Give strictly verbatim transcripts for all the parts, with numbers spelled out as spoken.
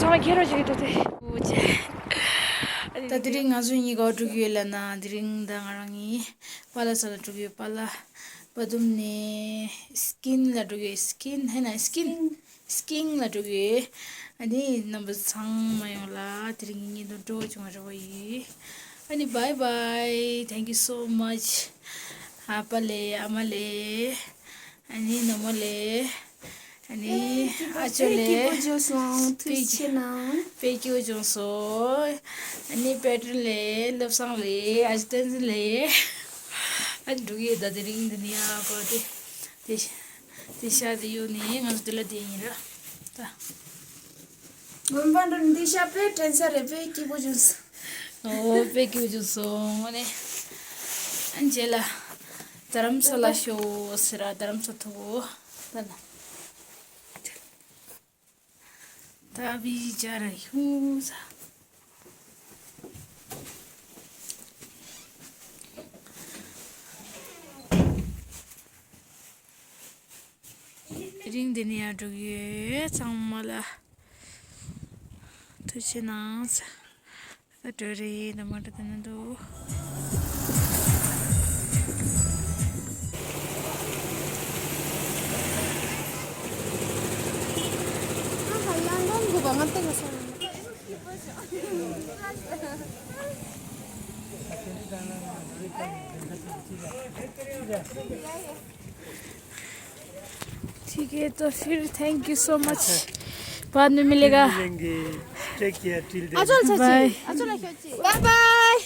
ཚང་མ་ཁྱེད་རང་ཞིག་གི་འགྲོ་དེ། འུ་ཅེ། ད་དེ་རིང་ང་ཚོ་གཉིས་ཀ་འགྲོ་གི་ཡོད་ལབ་ན། དེ་རིང་ད་ང་རང་གཉིས་པཱ་ལགས་ས་ལ་འགྲོ་གི་ཡོད། པཱ་ལགས་པ་དུམ་ནས་སི་ཀིང་ལ་འགྲོ་གི་ཡོད། སི་ཀིང་ཧེ་ན་སི་ཀིང་། སི་ཀིང་ལ་འགྲོ་གི་ཡོད། ཨ་ནི་རྣམ་པ་ཚང་མ་ཡོང་ལ་དེ་རིང་གཉིས་དང་སྤྲོ་བོ་བྱུང་བ་རེ་བ་ཡོད། ཨ་ནི་bye bye, thank you so much. ཨ་ཕ་ལགས། ཨ་མ་ལགས། ཨ་ནི་ནུ་མོ་ལགས། ཨ་ནི་ཨ་ཅོ་ལགས། སྐྱིད་པོ་བྱུང་སོང་། ཐུགས་རྗེ་ཆེ་གནང་། དཔེ་སྐྱིད་པོ་བྱུང་སོང་། ཨ་ནི་པེ་ཏྲོན་ལགས། བློ་བཟང་ལགས། ཨ་ཅོ་བསྟན་འཛིན་ལགས། ཨ་འགྲོ་གི་ཡོད། ད་དེ་རིང་འདི་ནས་ཡར་འགྲོ་དེ། དེ་དེ་ཤག་དེ་གཡུག་ནས་ང་ཚོ་དེ་ལ་བསྡད་ཡིན་ར། ད་དགོན་པ་འགྲོ་ནས་དེ་ཤག་དཔེ་དྲན་ས་རེད། དཔེ་སྐྱིད་པོ་བྱུང་སོང་། ཨོ་དཔེ་སྐྱིད་པོ་བྱུང་སོང་། དངོས་གནས། ཨ་རྗེས་ལ་རྡ་རམ་ས་ལ་ཤོག་ཟེར་ར། རྡ་རམ་ས་ཐུག་གོ། ད་ལ། ད་བི་ཅ་ར་ཧུ་ས། དེ་རིང་འདི་ནས་ཡར་འགྲོ་གི་ཡོད། ཚང་མ་ལ་ཐུགས་རྗེ་གནང་། ད་འགྲོ་རེད། ད་མ་འགྲོ་ད་ན་འདུག ठीक है, तो फिर thank you so much। बाद में मिलेगा। मिलेंगे। Take care till then। अचल सची। बाय। अचल सची। Bye bye.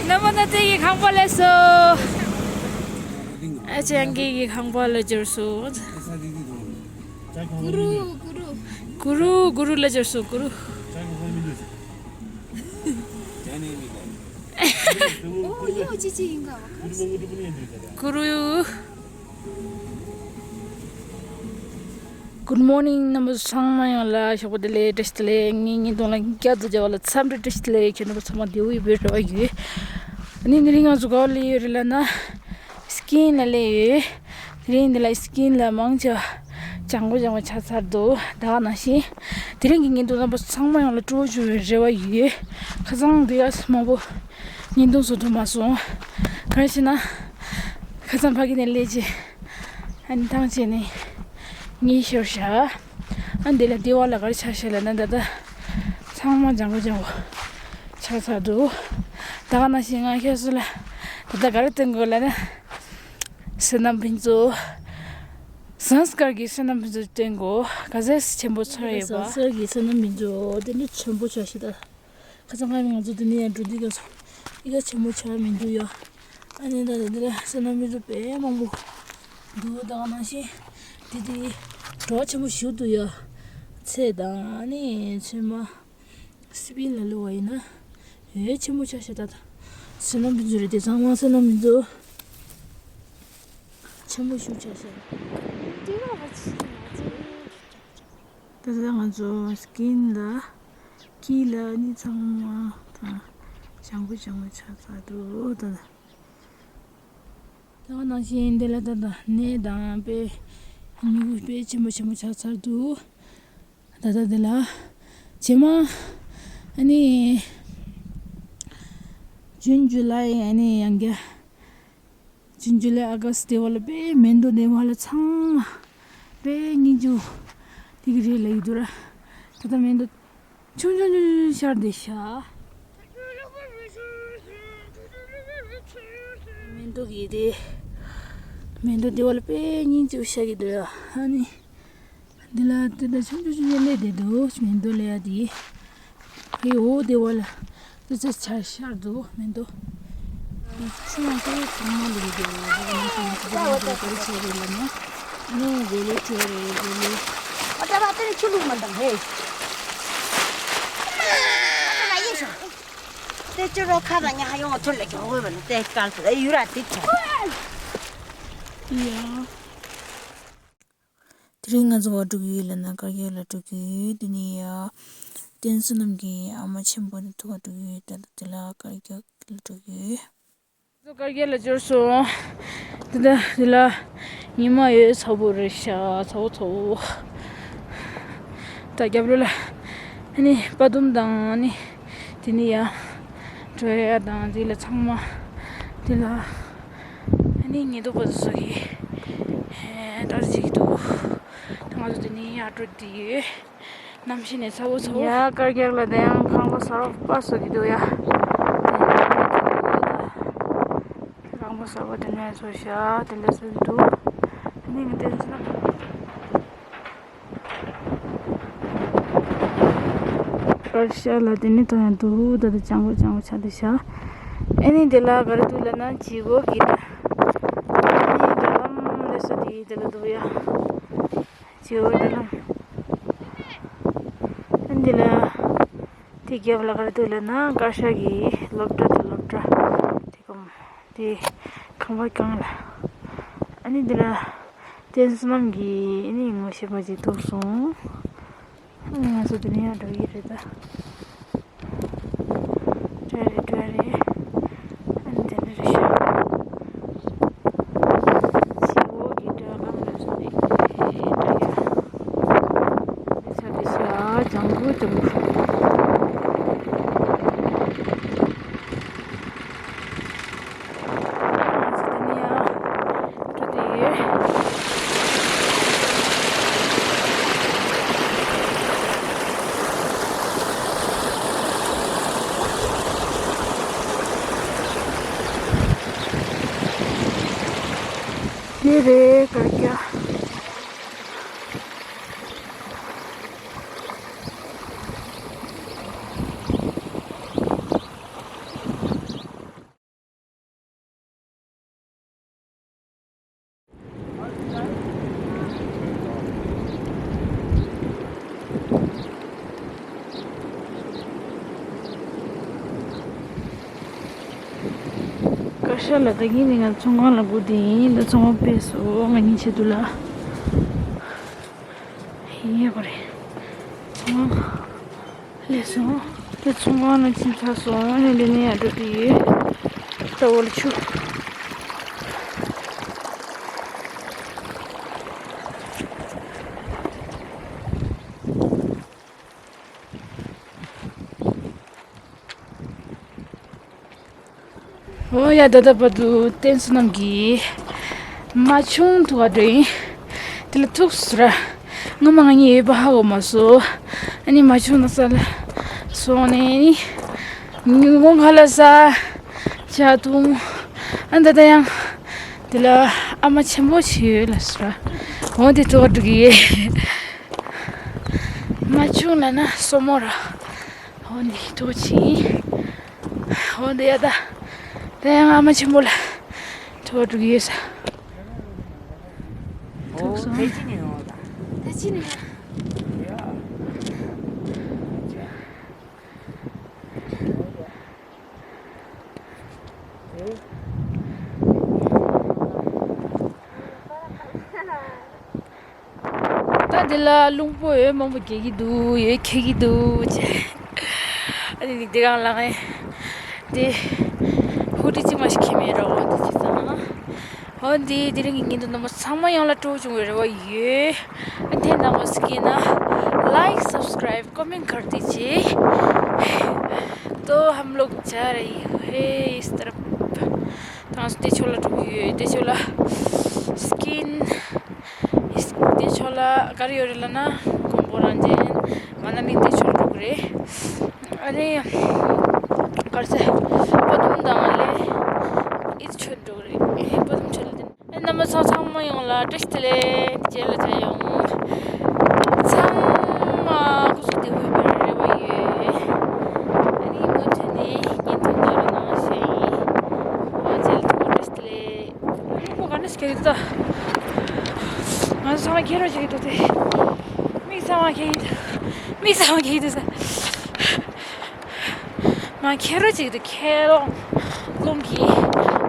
ནམ་མོ་ན་ཏེ་ཡི་ཁང་པ་ལས་སོ། ཨ་ཅང་གི་ཡི་ཁང་པ་ལ་འབྱོར་སོ། གུ་རུ་གུ་རུ། གུ་རུ་གུ་རུ་ལ་འབྱོར་སོ། གུ་རུ། ཨོ་ཡོ་ཅི་ཅི་ཡིན་ག་བ། གུ་རུ། Good morning རྣམ་པ་ཚང་མ་ཡོང་ལ་ཞོགས་པ་བདེ་ལེགས། བཀྲ་ཤིས་བདེ་ལེགས། ངའི་ཉིན་ཐོང་ལ་བརྒྱ་དང་བརྒྱ་ལ་འཚམས་འདྲི་བཀྲ་ཤིས་བདེ་ལེགས། ཁྱེད་རྣམ་པ་ཚང་མ་བདེ་པོ་ཡོད་པའི་རེ་བ་ཡོད། ཨ་ནི་དེ་རིང་ང་ཚོ་ག་པར་སླེབས་ཡོད་རེད་ལབ་ན། སི་ཀིང་ལ་སླེབས་ཡོད། དེ་རིང་འདི་ལ་སི་ཀིང་ལ་མང་ཆེ་བ་ལྗང་གུ་ལྗང་གུ་ཆགས་ཚར་འདུག་ད་ག་ནང་བཞིན་དེ་རིང་གི་ཉིན་ཐོང་རྣམ་པ་ཚང་མ་ཡོང་ལ་སྤྲོ་བོ་བྱུང་བའི་རེ་བ་ཡོད། ཁ་སང་འདི་ཡ་མང་པོ་ཉིན་ཐོང་བཟོ་ཐུབ་མ་སོང་། ག་རེ་ཟེར་ན། ཁ་སང་ཕ་གི་ནས་སླེབས་རྗེས། ཨ་ནི་ཐང་ཆད་ནས་གཉིད་ཤོར་ཤག་ཨ་འདི་ལ་ལྟེ་བ་ལ་ག་རེ་ཆགས་ཤག་ལབ་ན། ད་ལྟ་ཚང་མ་ལྗང་གུ་ལྗང་གུ་ཆགས་ཚར་འདུག་ད་ག་ནང་བཞིན་ང་ཁྱེད་ཚོ་ལ་ད་ལྟ་ག་རེ་སྟོན་དགོས་ལབ་ན། བསོད་ནམས་ཕུན་ཚོགས། ཟངས་དཀར་གྱི་བསོད་ནམས་ཕུན་ཚོགས་སྟོན་དགོས། ག་ཚད་ཆེན་པོ་ཚོར་ཡོད་པ། ཟངས་དཀར་གྱི་བསོད་ནམས་ཕུན་ཚོགས་དེ་འདྲ་ཆེན་པོ་ཆགས་ཤག་ད། ཁ་སང་ང་ང་ཚོ་འདི་ནས་ཡར་འགྲོ་དུས་སྐབས་སུ་ཨི་ཀ་ཆེན་པོ་ཆགས་མི་འདུག་ཡ། ཨ་ནི་ད་འདི་ལ་བསོད་ནམས་ཕུན་ཚོགས་དཔེ་མང་པོ་འདུག་ད་ག་ནང་བཞིན་འདི་དེ་བྲོ་བ་ཆེན་པོ་ཞིག་འདུག་ཡ། ཚལ་དང་ཨ་ནི་ཚོད་མ་སི་པིན་ལ་ལུ་བ་ཡིན་ན་ཡོད་ཆེན་པོ་ཆགས་ཤག་ད་ད། བསོད་ནམས་ཕུན་ཚོགས་རེད་དེ། ཚང་མ་བསོད་ནམས་ཕུན་ཚོགས་ཆེན་པོ་ཞིག་ཆགས་ཤག་ད་ལྟ་ང་ཚོ་སི་ཀིང་ལ་སྐྱིད་ལ་ནི་ཚང་མ་དང་ལྗང་གུ་ལྗང་གུ་ཆགས་ཚར་འདུག་ད་ད་ག་ནང་བཞིན་འདི་ལ་ད་ད་ནས་དང་དཔེ་མྱུ་གུ་དཔེ་ཆེན་པོ་ཆེན་པོ་ཆགས་ཚར་འདུག་ད་ད་འདི་ལ་རྗེས་མ་ཨ་ནི་ཇུན་ཇུ་ལའི་ཨ་ནི་ཡང་བསྐྱར། ཇུན་ཇུ་ལའི་ཨ་ག་སི་དེ་བ་ལ་དཔེ་མེ་འདོད་དེ་བ་ལ་ཚང་མ་དཔེ་སྙིང་རྗེ་པོ་དེ་གི་རེད་ལབ་ཀྱི་འདུག་ར། ད་ལྟ་མེ་འདོད་ཆུང་ཆུང་ཆུང་ཆུང་ཤར་བསྡད་ཤག་མེ་འདོད་ཀྱི་དེ་མེ་འདོད་དེ་བ་ལ་དཔེ་སྙིང་རྗེ་པོ་ཤར་གྱི་འདུག་ཡ། ཨ་ནི། འདི་ལ་དེ་འདྲ་ཆུང་ཆུང་ཆུང་ཆུང་སླེབས་བསྡད་འདུག་མེ་འདོད་ལ་ཡ་དེ། ཧེ་འོ་དེ་བ་ལ་ཙི་ཙི་ཆར་ཤར་འདུག་མེ་འདོད། ཆུ་ཡང་དཔེ་གང་མང་འདུག་དེ་བ་ལ་ང་ཚོ་ཡང་དེ་འདྲ་ག་རེ་བྱས་རེད་ལབ་ན། ནི་གོ་ལེ་བྱས་རེད་གོ་ལེ། ཨ་ད་བ་དེ་ནི་ཆུ་ལུག་མ་འདང་ཧེ། ཨ་ད་བ་ཡེ་ཤོག་དེ་ཅི་རོ་ཁ་དང་ཉ་ཧ་ཡོང་ཐུར་ལ་གྱོང་དགོས་བ་ནི་དེ་སྐལ་དུ་ཡུ་ར་དེ་ཆ། ཡ། དེ་རིང་ང་ཚོ་བ་འགྲོ་གི་ཡོད་ལབ་ན་དཀར་རྒྱལ་ལ་འགྲོ་གི་ཡོད། དེ་ནས་ཡ་ བསྟན་བསོད་ནམས་ཀྱི་ཨ་མ་ཆེན་པོ་དེ་ཐུག་ག་འགྲོ་གི་ཡོད། ད་ལྟ་དེ་ལ་དཀར་རྒྱག་ལ་འགྲོ་གི་ཡོད། ང་ཚོ་དཀར་རྒྱག་ལ་འབྱོར་སོང་། དེ་ད་དེ་ལ་ཉི་མ་ཡོད་ཚ་པོ་རེད་ཤག་ཚ་པོ་ཚ་པོ། ད་རྒྱབ་ལོགས་ལ་ཨ་ནི་པ་དུམ་དང་ཨ་ནི་དེ་ནི་ཡ་ཌོ་ར་ཡ་དང་དེ་ལ་ཚང་མ་དེ་ལ་ཨ་ནི་ཉེན་རྟོག་པ་ཚོ་གིས་ཨེ་ལྟ་ཅིག་འདུག་ད་ང་ཚོ་དེ་ནི་ཡར་འགྲོ་བསྡད་ཡོད། གནམ་གཤིས་ནི་ཚ་པོ་ཚ་པོ། ཡ་དཀར་རྒྱག་ལ་དེ་ཡང་ཁང་པ་གསར་པ་བཟོ་གི་འདུག་ཡ། ཁང་པ་གསར་པ་དེ་ནས་བཟོ་ཤག་དེ་འདྲ་བཟོ་གི་འདུག་ཨ་ནི་ངས་བསྟན་ཚེ་ན། དཀར་ཤ་ལ་དེ་ནི་ཐོན་ཡང་འདུག་ད་དེ་ལྗང་གུ་ལྗང་གུ་ཆགས་བསྡད་ཤག་ཨ་ནི་དེ་ལ་ག་རེ་འདུག་ལབ་ན་བྱི་གོ་གི་ད། ཨ་ནི་ད་ལམ་ལས་ས་དེ་དེ་ལ་འདུག་ཡ། བྱི་གོ་ད་ལམ། ཨ་ནི་དེ་ལ་དེ་རྒྱབ་ལ་ག་རེ་འདུག་ལབ་ན་དཀར་ཤ་གི་སློབ་གྲྭ་དང་སློབ་གྲྭ་དེ་གམ་དེ་ཁང་པ་གང་ལ། ཨ་ནི་དེ་ལ་བསྟན་བསོད་ནམས་ཀྱི་ཨ་ནི་ངོ་ཤེས་པ་ཅིག་ཐུག་སོང་། ཨ་ནི་ང་ཚོ་དེ་ནས་ཡར་འགྲོ་གི་རེད་ད། འདྲ་རེད་འདྲ་རེད། ཨ་ནི་དེ་འདྲ་རེད་ཤག་བྱི་གོ་གི་འདྲ་ལམ་ལ་སོང་ནས་འདྲ་ཡ། ཆ་དེ་ཤ་ལྗང་གུ་ལྗང་གུ། ང་ཚོ་དེ་ནས་ཡར་འགྲོ་བསྡད་ཡོད། འདི་རེད་དཀར་རྒྱག་དཀར་ཤ་ལ་ད་གིན་ནས་ང་ཚོང་ཁང་ལ་སྒུག་བསྡད་ཡིན། ད་ཚོང་ཁང་ཕྱེས་སོང་། ང་གཉིས་ཆེད་དུ་ལ་ཡིན་ཡོད་པ་རེད། ཚོང་ཁང་སླེབས་སོང་། དེ་ཚོང་ཁང་ལ་ཕྱིན་ཚར་སོང་། ཨ་ནི་འདི་ནས་ཡར་འགྲོ་གི་ཡོད། ད་འོག་ལ་ཆུ། འོ་ཡ། ད་ལྟ་བར་དུ་བསྟན་བསོད་ནམས་ཀྱིས་མ་ཆུང་ཐུག་ག་འགྲོ་ཡིན། དེ་ལ་ཐུག་སོང་ར། སྔོན་མ་ང་གཉིས་ཡོད་པ་ཧ་གོ་མ་སོང་། ཨ་ནི་མ་ཆུང་ན་ས་ལ་སོང་ནས་ནི། ཉིན་གུང་ཁ་ལག་ཟ། ཇ་འཐུང་། ཨ་ད་ལྟ་ཡང་དེ་ལ་ཨ་མ་ཆེན་པོ་ཞིག་ཡོད་ལ་སོང་ར། འོ་དེ་ཐུག་ག་འགྲོ་གི་ཡོད། མ་ཆུང་ལ་ན་སོ་མོ་ར། འོ་འདི་ཐུག་ཕྱིན། འོ་འདི་ཡ་ད། ད་ཡང་ཨ་མ་ཆེན་པོ་ལ་ཐུག་འགྲོ་གི་ཡོད་ས། ཐུག་སོང་། ད་ཅི་ནས་ཡོང་ད། ད་ཅི་ནས། ད་འདི་ལ་རླུང་བུ་འོད་མང་པོ་རྒྱག་གི་འདུག་འོད་འཁྱེར་གྱི་འདུག་ཅེས། ཨ་ནི་འདི་གང་ལ་ངས་དེ་ཧུ་ཏི་གཅིག་མ་ཞིག་ཁྱེར་མེད་རོགས་འདི་ཅི་ཙང་། འོ་འདི་དེ་རིང་གི་ཉིན་དུ་རྣམ་པ་ཚང་མ་ཡོངས་ལ་སྤྲོ་བྱུང་བའི་རེ་བ་ཡོད། ཨ་ནི་ཐེངས་དང་པོ་ཟིག་ཡིན་ན་like subscribe comment གར་དེ་ཅེས། तो हम लोग जा रही है इस तरफ। ད་ང་ཚོ་དེ་ཕྱོགས་ལ་འགྲོ་གི་ཡོད། དེ་ཕྱོགས་ལ་སི་ཀིན། དེ་ཕྱོགས་ལ་ག་རེ་ཡོད་རེད་ལབ་ན། ཀོང་པོ་རང་བཙན། མ་ན་ལི་དེ་ཕྱོགས་འགྲོ་གི་རེད། ཨ་ནི་གར་ཚེ་པ་དུམ་དང་ལེ་ཨི་ཆོད་འགྲོ་གི་རེད། པ་དུམ་ཆོད་ལ་དེ། ཨ་ནི་རྣམ་པ་ཚང་ཚང་མ་ཡོངས་ལ་བཀྲ་ཤིས་བདེ་ལེགས། རྗེས་ལ་མཇལ་ཡོང་། ཚང་མ་སྐུ་གཟུགས་བདེ་པོ་ཡོད་པའི་རེ་བ་ཡོད། ཨ་ནི་མུ་མཐུད་ནས་བརྙན་ཐུང་འདི་རུ་གནང་བྱས་ཡིན། འོ་རྗེས་ལ་ཐུག་པ་བཀྲ་ཤིས་བདེ་ལེགས། ལུང་པ་ག་འདྲ་ཞིག་ག་ཡོད་ད། ང་ཚོ་ཚང་མ་ཁྱེད་རོགས་བྱེད་ཀྱི་འདུག་སྟེ། མིག་ཚང་མ་ཁྱེད་ཀྱི་འདུག་མིག་ཚང་མ་ཁྱེད་ཀྱི་འདུག་ས། ང་ཁྱེད་རོགས་བྱེད་ཀྱི་འདུག་ཁྱེད་རོགས། རླུང་གིས།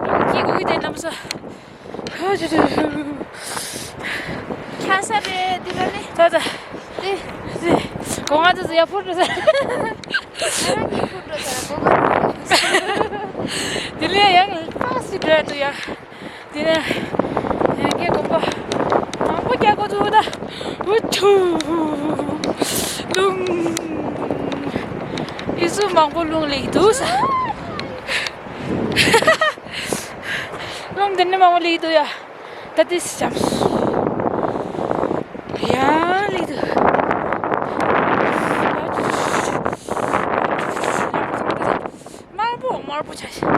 རླུང་གིས་སྐྱེ་དགུ་གི་དེ་རྣམ་ས། ཧ་ཅུ་ཅུ། ཁྱ་ས་རེད་འདི་ལ་ནི། ད་ད། དེ། དེ། གོ་ང་ཚོ་ཡ་ཕུར་འགྲོ་ས། དེ་ལས་ཡང་ལ་ཏག་སི་འགྲོ་ཡ་འདུག་ཡ། དེ་ནས་ཡང་སྐད་གོམ་པ་མང་པོ་རྒྱག་དགོས་འདུག་ད། འུ་ཐུ། རླུང་། ཨི་སུ་མང་པོ་རླུང་ལེགས་འདུག་ས། རླུང་འདི་ནས་མང་པོ་ལེགས་འདུག་ཡ། ད་དེ་སི་ཅམ་སུ། ཡ་ལེགས་འདུག་དམར་པོ་དམར་པོ་ཆ་ཤས།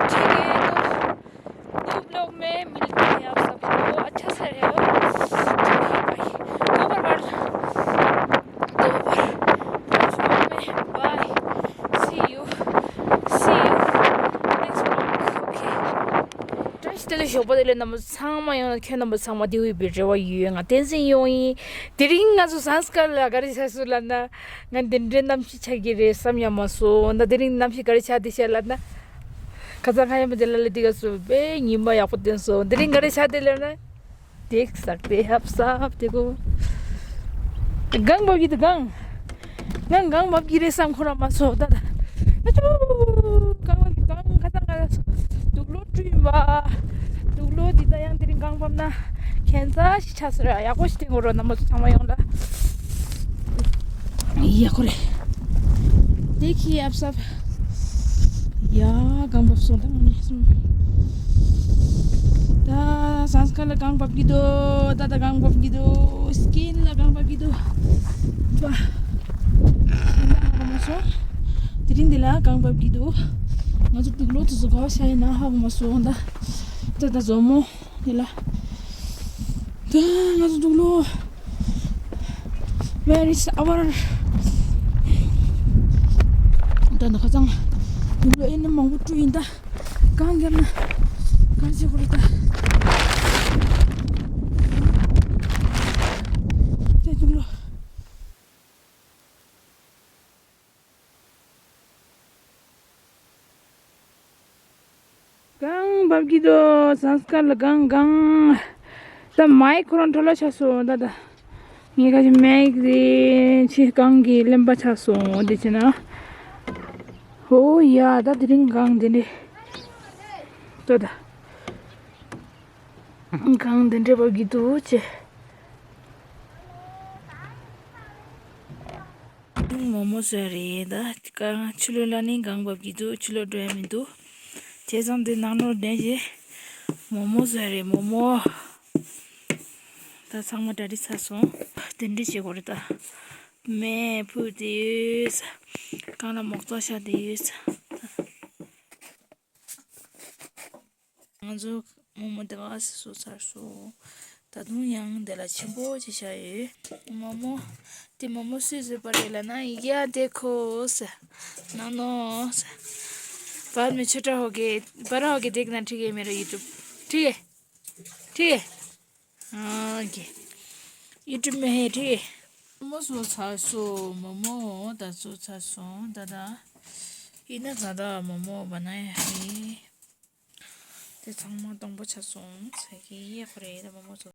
ठीक है, तो खूब लोग में मिलते हैं आप सबको। अच्छा सा रहो। ठीक है भाई, दो बार बार, दो बार। Bye. See you, see you next vlog. Okay. བཀྲ་ཤིས་བདེ་ལེགས། ཞོགས་པ་བདེ་ལེགས། རྣམ་པ་ཚང་མ་ཡོང་ལ། ཁྱེད་རྣམ་པ་ཚང་མ་བདེ་བའི་རེ་བ་ཡོད། ང་བསྟན་འཛིན་ཡོང་ཡིན། དེ་རིང་ང་ཚོ་ཟངས་དཀར་ལ་ག་རེ་བྱས་སོང་ལབ་ན། ང་འདི་འདྲའི་གནམ་གཤིས་ཆགས་ཀྱི་རེད་བསམ་ཡང་མ་སོང་། ད་དེ་རིང་གནམ་གཤིས་ག་རེ་ཆགས་བསྡད་ཤག་ལབ་ན། ཁ་སང་ཁ་ཡ་མ་དེ་ལ་ལ་དེ་ག་སོ་བའི་ཉི་མ་ཡག་པོ་བསྟན་སོང་། དེ་རིང་ག་རེ་ཆགས་བསྡད་ལབ་ན། དེག་སག་དེ་ཧབ་སབ་དེ་གོ། གངས་བབས་ཀྱི་འདུག་གངས། ང་གངས་བབས་ཀྱི་རེད་བསམ་ཁོ་རང་མ་སོང་ད་ད། ཨ་ཅོ། གངས་བབས་ཀྱི་གངས་ཁ་སང་ང་དུག་ལོག་བཀྲུས་ཡིན་པ། དུག་ལོག་འདི་ད་ཡང་དེ་རིང་གངས་བབས་ན་ཁྱད་མཚར་ཞིག་ཆགས་སོང་ར། ཡག་པོ་ཞིག་བསྟན་དགོས་ར། རྣམ་པ་ཚོ་ཚང་མ་ཡོང་ལ། ཡ་ཁོ་རེ། དེ་ཁི་ཨབ་སབ། ཡ་གངས་བབས་སོང་ད་ངོ་ནས་སོང་། ད་ཟངས་དཀར་ལ་གངས་བབས་ཀྱི་འདུག་ད་ད་གངས་བབས་ཀྱི་འདུག་སི་ཀིན་ལ་གངས་བབས་ཀྱི་འདུག་ད་ཧ་གོ་མ་སོང་། དེ་རིང་འདི་ལ་གངས་བབས་ཀྱི་འདུག་ང་ཚོ་དུག་ལོག་དེ་ཚོ་ག་བ་ཤ་ཡིན་ན་ཧ་གོ་མ་སོང་ད། ད་ད་མཛོ་མོ་འདི་ལ། ད་ང་ཚོ་དུག་ལོག Where is our? ད་ནི་ཁ་སང་དུག་ལོག་ཨེ་ནི་མང་པོ་བཀྲུས་ཡིན་ད། གང་བརྒྱབ་ན་གང་བྱེད་དགོས་རེད་ད། དེ་དུག་ལོག་གངས་བབས་ཀྱི་འདུག་ཟངས་དཀར་ལ་གངས་གངས། ད་མའི་ཁོ་རང་འཕྲོ་བརླག་ཆགས་སོང་ད་ད། ངས་ཁ་ཅིག་མེག་དེ་ཆེ་གངས་ཀྱི་གླེན་པ་ཆགས་སོང་འདི་བྱས་ན། ཧོ་ཡ་ད་དེ་རིང་གངས་འདི་འདྲས། ལྟོས་ད། གངས་འདི་འདྲས་བབས་ཀྱི་འདུག་ཅེ། མོག་མོག་བཟོས་རེད་ད། གངས་ཕྱི་ལོགས་ལ་ནི་གངས་བབས་ཀྱི་འདུག་ཕྱི་ལོགས་འགྲོ་ཡ་མི་འདུག་བྱས་ཙང་འདི་ནང་ལོགས་བསྡད་རྗེས་མོག་མོག་བཟོས་རེད། མོག་མོག་ད་ཚང་མ་གྲ་སྒྲིག་ཚར་སོང་། དེ་འདྲ་བྱེད་དགོས་རེད་ད། མེ་ཕུ་དེ་ཡོད་ས། གངས་ལ་མོག་ཙོག་ཤ་དེ་ཡོད་ས། ང་ཚོ་མོག་མོག་དེ་ག་སེ་བཟོས་ཚར་སོང་། ད་དུང་ཡང་དེ་ལ་ཆེན་པོ་ཅིག་བཞག་ཡོད། མོག་མོག་དེ་མོག་མོག་སུས་བཟོས་པ་རེད་ལབ་ན། ཡ་དེ་ཁོ་ས། ན་ནོ་ས། बाद में छोटा होके, बड़ा होके देखना, ठीक है मेरा YouTube। ठीक है? ठीक है? ཨོ་ཀེ། ཡུ་ཊུབ་མེ་ཧེ་ཁྲི། མོག་མོག་བཟོས་ཚར་སོང་། མོག་མོག་ད་བཟོས་ཚར་སོང་། ད་ད། ཡིན་ན་ད་ད་མོག་མོག་བ་ན་ཡ་ཧེ། དེ་ཚང་མ་སྟོང་པ་ཆགས་སོང་། ས་ཀི་ཡེ་ཁོ་རེ་ད་མོག་མོག་བཟོས།